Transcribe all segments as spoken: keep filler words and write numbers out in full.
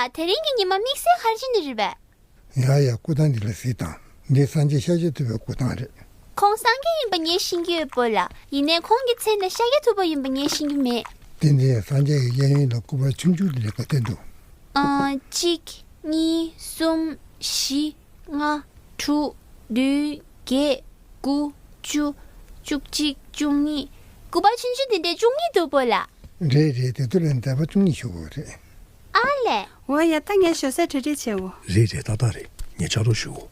ཨ། དེ་རིང་གི་ཉི་མ་དམིགས་བསལ་ག་རེ་བྱས་ནས་རེད་པས། ཡ་ཡ། སྐུ་ཐང་འདི་ལ་གཟིགས་དང་། འདི་སངས་རྒྱས་ཤཱཀྱ་ཐུབ་པའི་སྐུ་ཐང་རེད། ཁོང་སངས་རྒྱས་ཡིན་པ་ངས་ཤེས་ཀྱི་ཡོད་སྤོ་ལགས། ཡིན་ནའི་ཁོང་གི་མཚན་ལ་ཤཱཀྱ་ཐུབ་པ་ཡིན་པ་ངས་ཤེས་ཀྱི་མེད། ཏན་ཏན་སངས་རྒྱས་ཀྱི་གཡས་གཡོན་ལ་སྐུ་པར་ཆུང་ཆུང་དེ་འདྲ་ག་ཚོད་འདུག་ཨ། གཅིག་གཉིས། གསུམ། བཞི། ལྔ། དྲུག་བདུན། བརྒྱད། དགུ། བཅུ། བཅུ་གཅིག་བཅུ་གཉིས། སྐུ་པར་ཆུང་ཆུང་དེ་འདྲའི་བཅུ་གཉིས་འདུག་སྤོ་ལགས། རེད་རེད། དེ་ཚོ་ལ་མཛད་པ་བཅུ་གཉིས་ཞུ་དགོས་རེད། ཨ་ལས། འོ་ཡ། ད་ངས་ཞོ་སའི་གྲ་སྒྲིག་བྱེད་འོ། རེད་རེད། ཏག་ཏག་རེད། ངས་ཕྱག་རོགས་ཞུ་འོ།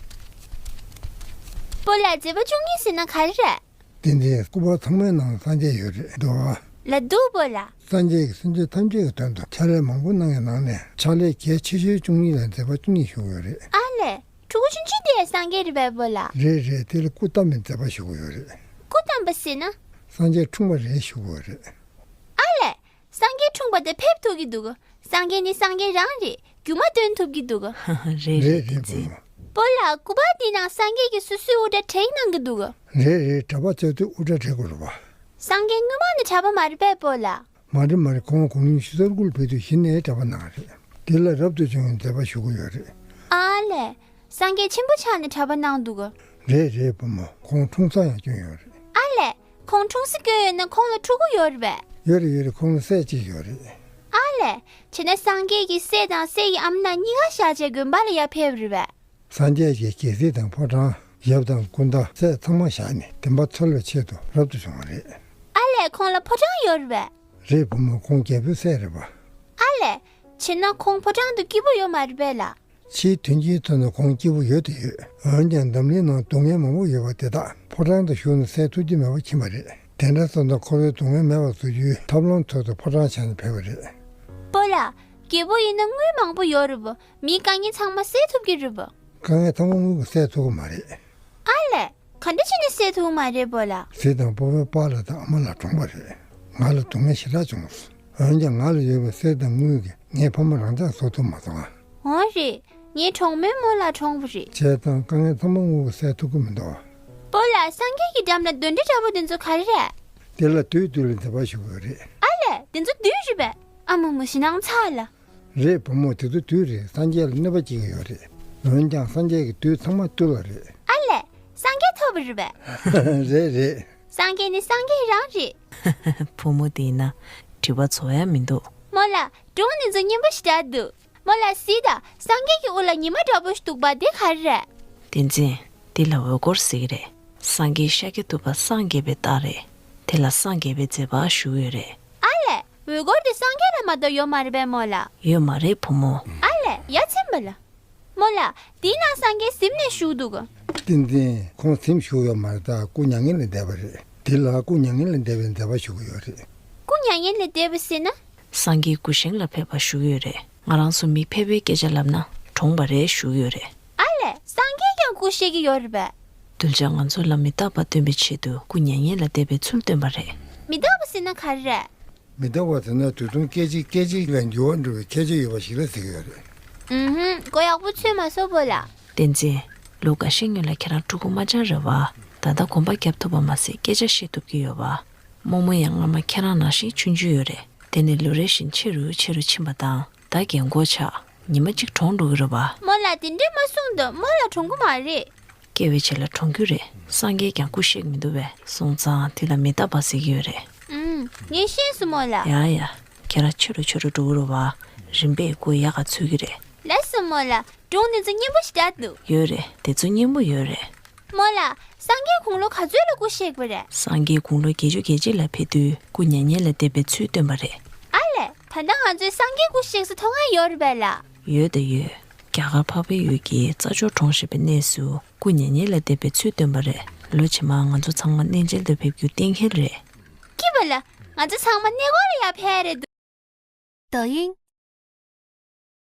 སྤོ་ལགས། མཛད་པ་བཅུ་གཉིས་ཟེར་ན་ག་རེ་རེད། ཏན་ཏན་སྐུ་པར་ཚང་མའི་ནང་སངས་རྒྱས་ཡོད་རེད་འདུག་ཨ། ལ་འདུག་སྤོ་ལགས། སངས་རྒྱས་ཀྱིས་སེམས་ཅན་ཐམས་ཅད་ཀྱི་དོན་དུ་ཕྱག་ལས་མང་པོ་གནང་བའི་ནང་ནས་ཕྱག་ལས་གལ་ཆེ་ཤོས་བཅུ་གཉིས་ལ་མཛད་པ་བཅུ་གཉིས་ཞུ་དགོས་རེད། ཨ་ལས། ཕྲུ་གུ་ཆུང་ཆུང་དེ་སངས་རྒྱས་རེད་པས་སྤོ་ལགས། རེད་རེད། དེ་ལ་སྐུ་བལྟམས་པའི་མཛད་པ་ཞུ་དགོས་ཡོད་རེད། སྐུ་བལྟམས་པ་ཟེར་ན། སངས་རྒྱས་འཁྲུངས་པ་རེད་ཞུ་དགོས་རེད། ཨ་ལས། སངས་རྒྱས་འཁྲུངས་པ་དེ་ཕེབས་ཐུབ་ཀྱི་འདུག་སངས་རྒྱས་ནི་སངས་རྒྱས་རང་རེད། སྒྱུ་མ་སྟོན་ཐུབ་ཀྱི་འདུག་རེད་རེད། རེད་རེད། བུ་མོ། སྤོ་ལགས། སྐུ་པར་འདིའི་ནང་སངས་རྒྱས་ཀྱིས་སོ་སོའི་དབུ་སྐྲ་བྲེགས་གནང་གི་འདུག་རེད་རེད། གྲྭ་པ་བྱས་དུས་དབུ་སྐྲ་བྲེག་དགོས་རེད་པ། སངས་རྒྱས་སྔོན་མ་ནས་གྲྭ་པ་མ་རེད་པས་སྤོ་ལགས། མ་རེད་མ་རེད། ཁོང་གོང་རིམ་ཞིག་ས་རུ་ཁུལ་ཕེབས་དུས་གཞི་ནས་གྲྭ་པ་གནང་རེད། དེ་ལ་རབ་ཏུ་བྱུང་བའི་མཛད་པ་ཞུ་གི་ཡོད་རེད། ཨ་ལས། སངས་རྒྱས་ཆེན་པོ་ཆགས་ནས་གྲྭ་པ་གནང་འདུག་རེད་རེད། བུ་མོ། ཁོང་འཁྲུངས་ས་ཡང་བསྐྱོན་ཡོད་རེད། ཨ་ལས། ཁོང་འཁྲུངས་ས་བསྐྱོན་ཡོད་ན་ཁོང་ལ་ཕྲུ་གུ་ཡོད་རེད་པས། ཡོད་རེད་ཡོད་རེད། ཁོང་ལ་སྲས་གཅིག་ཡོད་རེད། ཨ་ལས། བྱས་ན་སངས་རྒྱས་ཀྱི་སྲས་དང་སྲས་ཀྱི་ཨ་མ་ནང་གཉིས་ཀ་བཞག་བྱས་དགོན་པ་ལ་ཡར་ཕེབས་རེད་པས། སངས་རྒྱས་ཀྱིས་རྒྱལ་སྲིད་དང་ཕོ་བྲང་ཡབ་དང་སྐུ་ཟླ་སྲས་ཚང་མ་བཞག་ནས་བདེན་པ་འཚོལ་བའི་ཆེད་དུ་རབ་ཏུ་བྱུང་བ་རེད། ཨ་ལས། ཁོང་ལ་ཕོ་བྲང་ཡོད་རེད་པས། རེད། བུ་མོ། ཁོང་རྒྱལ་པོའི་སྲས་རེད་པ། ཨ་ལས། བྱས་ན་ཁོང་ཕོ་བྲང་དུ་སྐྱིད་པོ་ཡོད་མ་རེད་པས་ལགས། ཕྱིའི་དོན་སྤྱིའི་ཐོག་ནས་ཁོང་སྐྱིད་པོ་ཡོད་དེ་ཡོད། འོན་ཀྱང་འཛམ་གླིང་ནང་སྡུག་བསྔལ་མང་པོ་ཡོད་པ་དེ་དག་ཕོ་བྲང་དུ་བཞུགས་ནས་སེལ་ཐུབ་ཀྱི་མེད་པ་ཕྱིན་པ་རེད། དེ་འདྲ་སོང་ཙང་ཁོ་རང་སྡུག་བསྔལ་མེད་པ་བཟོ་རྒྱུའི་ཐབས་ལམ་ཐོག་ཏུ་ཕོ་བྲང་བཞག་ནས་ཕེབས་པ་རེད། སྤོ་ལགས། རྒྱལ་པོ་ཡིན་ན་དངུལ་མང་པོ་ཡོད་རེད་པ། མིའི་དཀའ་ངལ་ཚང་མ་སེལ་ཐུབ་ཀྱི་རེད་པ། དཀའ་ངལ་ཚང་མ་དངུལ་གྱིས་སེལ་ཐུབ་ཀྱི་མ་རེད། ཨ་ལས། ག་འདྲ་བྱས་ནས་སེལ་ཐུབ་ཀྱི་མ་རེད་སྤོ་ལགས། གཟིགས་དང་། སྤོ་བོའི་པཱ་ལགས་དང་ཨ་མ་ལགས་གྲོངས་པ་རེད། ང་ལ་སྡུག་བསྔལ་ཞེ་དྲག་བྱུང་སོང་། འོན་ཀྱང་ང་ལ་ཡོད་པའི་གསེར་དང་དངུལ་གྱིས་ངའི་ཕ་མ་རང་འཇགས་བཟོ་ཐུབ་མ་སོང་ང་། འོ་རེད། ངའི་གྲོགས་མོའི་རྨོ་ལགས་གྲོངས་པ་རེད། བྱས་ཙང་དཀའ་ངལ་ཚང་མ་དངུལ་གྱིས་སེལ་ཐུབ་ཀྱི་མི་འདུག་སྤོ་ལགས། སངས་རྒྱས་ཀྱི་འགྲམ་ལ་གདོན་འདྲེ་འདྲ་པོ་དེ་ཚོ་ག་རེ་རེད། དེ་ལ་བདུད་བཏུལ་བའི་མཛད་པ་ཞུ་དགོས་རེད། ཨ་ལས། དེ་ཚོ་བདུད་རེད་པས། ཨ་མ་མ། ཞེད་སྣང་ཚ་ལ། རེད། བུ་མོ། དེ་ཚོ་བདུད་རེད། སངས་རྒྱས་ལ་གནོད་པ་བྱེད་ཀྱི་ཡོད་རེད། འོན་ཀྱང་སངས་རྒྱས་ཀྱིས་བདུད་ཚང་མ་བཏུལ་བ་རེད། ཨ་ལས། སངས་རྒྱས་ཐོབ་པ་རེད་པས། རེད་རེད། སངས་རྒྱས་ནི་སངས་རྒྱས་རང་རེད། བུ་མོ་དེ་ཡིན་ན་དྲི་བ་ཚོར་ཡ་མི་འདུག་རྨོ་ལགས། སྒྲུང་འདི་ཚོ་སྙན་པོ་ཞེ་དྲག་འདུག་རྨོ་ལགས། གཟིགས་དང་། སངས་རྒྱས་ཀྱི་དབུ་ལ་ཉི་མ་འདྲ་པོ་ཞིག་འདུག་པ་དེ་ག་རེ་རེད། བསྟན་འཛིན། འདི་ལ་འོད་སྐོར་ཟེར་གྱི་རེད། སངས་རྒྱས་ཤཱཀྱ་ཐུབ་པ་སངས་རྒྱས་པའི་རྟགས་རེད། དེ་ལ་སངས་རྒྱས་པའི་མཛད་པ་ཞུ་གི་ཡོད་རེད། ཨ་ལས། འོད་སྐོར་དེ་སངས་རྒྱས་ལ་མ་གཏོགས་ཡོད་མ་རེད་པས་རྨོ་ལགས། ཡོད་མ་རེད་བུ་མོ། ཨ་ལས། ཡ་མཚན་པ་ལ། རྨོ་ལགས། དེའི་ནང་སངས་རྒྱས་གཟིམ་ནས་བཞུགས་འདུག་བསྟན་འཛིན། ཁོང་གཟིམ་བཞུགས་ཡོད་མ་རེད། ད་སྐུ་མྱ་ངན་ལས་འདས་པ་རེད། དེ་ལ་སྐུ་མྱ་ངན་ལས་འདས་པའི་མཛད་པ་ཞུ་གི་ཡོད་རེད། སྐུ་མྱ་ངན་ལས་འདས་པ་ཟེར་ན། སངས་རྒྱས་སྐུ་བཞེངས་ལ་ཕེབས་པ་ཞུ་གི་ཡོད་རེད། ང་རང་ཚོ་མི་ཕལ་པའི་སྐད་ཆ་ལབ་ན་གྲོངས་པ་རེད་ཞུ་གི་ཡོད་རེད། ཨ་ལས། སངས་རྒྱས་ཀྱང་སྐུ་གཤེགས་ཀྱི་ཡོད་རེད་པས། གདུལ་བྱ་ང་ཚོ་ལ་མི་རྟག་པ་སྟོན་པའི་ཆེད་དུ་སྐུ་མྱ་ངན་ལས་འདས་པའི་ཚུལ་སྟོན་པ་རེད། མི་རྟག་པ་ཟེར་ན་ག་རེ་རེད། མི་རྟག་པ་ཟེར་ན་དུས་གསུམ་སྐད་ཅིག་སྐད་ཅིག་ལ་འགྱུར་བ་འགྲོ་བའི་ཁྱད་ཆོས་ཡོད་པ་ཞིག་ལ་ཟེར་གྱི་ཡོད་རེད། ཨུ་ཧུམ། གོ་ཡག་པོ་ཚོད་མ་སོང་སྤོ་ལགས། བསྟན་འཛིན། ལོ་འགའ་ཤས་སྔོན་ལ་ཁྱེད་རང་ཕྲུ་གུ་དམར་འབྱར་རེད་པ། ད་ལྟ་གོམ་པ་རྒྱབ་ཐུབ་པ་མ་ཟད་སྐད་ཆ་བཤད་ཐུབ་ཀྱི་ཡོད་པ། རྨོ་མོ་ཡང་སྔ་མ་ཁྱེད་རང་ནང་བཞིན་ཆུང་ཆུང་ཡོད་རེད། དེ་ནས་ལོ་རེ་བཞིན་ཆེ་རུ་ཆེ་རུ་ཕྱིན་པ་དང་ད་རྒན་གོག་ཆགས། ཉི་མ་གཅིག་གྲོངས་འགྲོ་གི་རེད་པ། རྨོ་ལགས། དེ་འདྲས་མ་གསུངས་དང་། རྨོ་ལགས་གྲོངས་ཀྱི་མ་རེད། སྐྱེ་བའི་རྗེས་ལ་གྲོངས་རྒྱུ་རེད། སངས་རྒྱས་ཀྱང་སྐུ་གཤེགས་མི་འདུག་པས། སོང་ཙང་དེ་ལ་མི་རྟག་པ་ཟེར་གྱི་ཡོད་རེད། ཨུམ། ངས་ཤེས་སོང་རྨོ་ལགས། ཡ་ཡ། ཁྱེད་རང་ཆེ་རུ་ཆེ་རུ་འགྲོ་གི་རེད་པ། རིམ་པས་མགོ་ཡག་ག་ཚོད་ཀྱི་རེད། ལགས་སོ་རྨོ་ལགས། སྒྲུང་འདི་ཚོ་སྙན་པོ་ཞེ་དྲག་འདུག་ཡོད་རེད། དེ་ཚོ་སྙན་པོ་ཡོད་རེད། རྨོ་ལགས། སངས་རྒྱས་དགུང་ལོ་ག་ཚོད་ལ་སྐུ་གཤེགས་པ་རེད། སངས་རྒྱས་དགུང་ལོ་བརྒྱད་ཅུ་གྱ་གཅིག་ལ་ཕེབས་དུས་སྐུ་མྱ་ངན་ལས་འདས་པའི་ཚུལ་སྟོན་པ་རེད། ཨ་ལས། ད་ལྟ་ང་ཚོས་སངས་རྒྱས་སྐུ་གཤེགས་ས་མཐོང་ཡ་ཡོད་རེད་པས་ལགས། ཡོད་དང་ཡོད། རྒྱ་གར་འཕགས་པའི་ཡུལ་གྱི་རྩྭ་མཆོག་གྲོང་ཞེས་པའི་གནས་སུ་སྐུ་མྱ་ངན་ལས་འདས་པའི་ཚུལ་སྟོན་པ་རེད། ལོ་རྗེས་མ་ང་ཚོ་ཚང་མ་གནས་མཇལ་དུ་ཕེབས་རྒྱུ་གཏན་འཁེལ་རེད། སྐྱིད་པ་ལ། ང་ཚོ་ཚང་མ་གནས་སྐོར་ལ་ཡར་ཕེབས་རེད་འདུག抖音